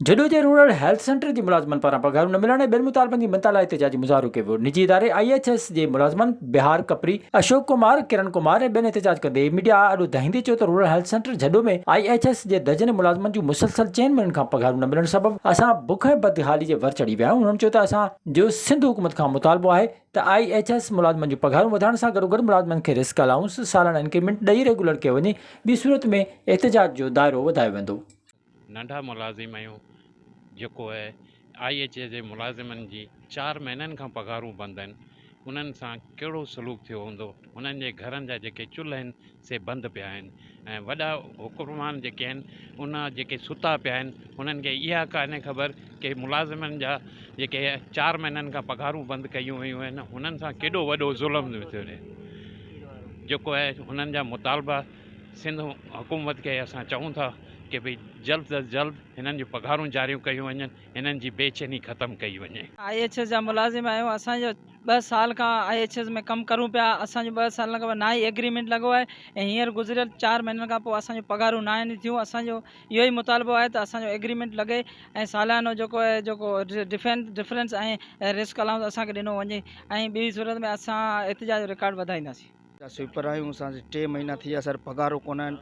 جهڏو جي rural health centre جي ملازمن پاران پگهارون نه ملڻ ۽ ٻين مطالبن جي مڃتا لاء احتجاجي مظاهرو ڪيو ويو. نجي اداري I H S جي ملازمن بهار ڪپري، اشوڪ ڪمار، ڪرن ڪمار ۽ ٻين احتجاج ڪندي ميڊيا آڏو دانهيندي چيو ته rural health centre Jhuddo ۾ I H S جي درجنين ملازمن جون مسلسل چئن مهينن کان پگهارون نه ملڻ سبب اسان بک ۽ بدحالي جي ور چڙهي ويا آهيون. هنن چيو ته اسان جو سنڌ حڪومت کان مطالبو آهي ته I H S ملازمن جون پگهارون وڌائڻ سان گڏوگڏ ملازمن کي رسڪ الائونس، سالانه انڪريمينٽ ڏئي ريگولر ڪيو وڃي ٻي صورت ۾ احتجاج جو دائرو وڌايو ويندو. ننڍا ملازم آهيون جيڪو I H اي جي ملازمن جي چار مهينن کان پگهارون بند آهن انهن سان ڪهڙو سلوڪ ٿيو هوندو انهن جي گهرن جا جيڪي چلهه آهن سي بند پيا آهن ۽ وڏا حڪمران جيڪي آهن ان جيڪي ستا پيا آهن انهن کي اها ڪانهي خبر ڪي ملازمن جا جيڪي چار مهينن کان پگهارون بند ڪيون ويون آهن انهن سان ڪيڏو وڏو ظلم ٿيو جيڪو آهي انهن جا مطالبا سنڌ حڪومت کي اسان چئون ٿا ڪي ڀئي جلد از جلد هنن جون پگهارون جاريون ڪيون وڃن هنن جي بي چيني ختم ڪئي وڃي. I H S جا ملازم آهيون اسان جو ٻه سال کان I H S ۾ ڪم ڪرون پيا اسان جو ٻه سالن کان نه ئي ايگريمينٽ لڳو آهي ۽ هينئر گذريل چار مهينن کان پوء اسان جون پگهارون ناهن ٿيون اسان جو اهو ئي مطالبو آهي ته اسان جو ايگريمينٽ لڳي ۽ ساليانو جيڪو آهي جيڪو ڊفرنس ۽ رسڪ الائونس اسان کي ڏنو وڃي ۽ ٻي صورت ۾ اسان احتجاج جو رڪارڊ وڌائينداسين. جا سوئيپر آهيون اسان کي ٽي مهينا ٿي ويا سر پگهارون ڪونه آهن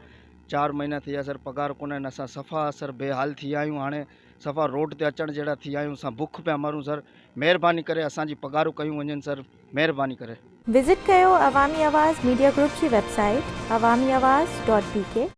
چار مهينا ٿي ويا سر پگهار ڪونه آهن اسان صفا سر بي حال ٿي ويا آهيون هاڻي صفا روڊ تي اچڻ جهڙا ٿي ويا آهيون اسان بک پيا مرون سر مهرباني ڪري اسان جي پگهارون ڪيون وڃن سر مهرباني ڪري. وزٽ ڪيو عوامي آواز ميڊيا گروپ جي website Awami Awaz dot B K.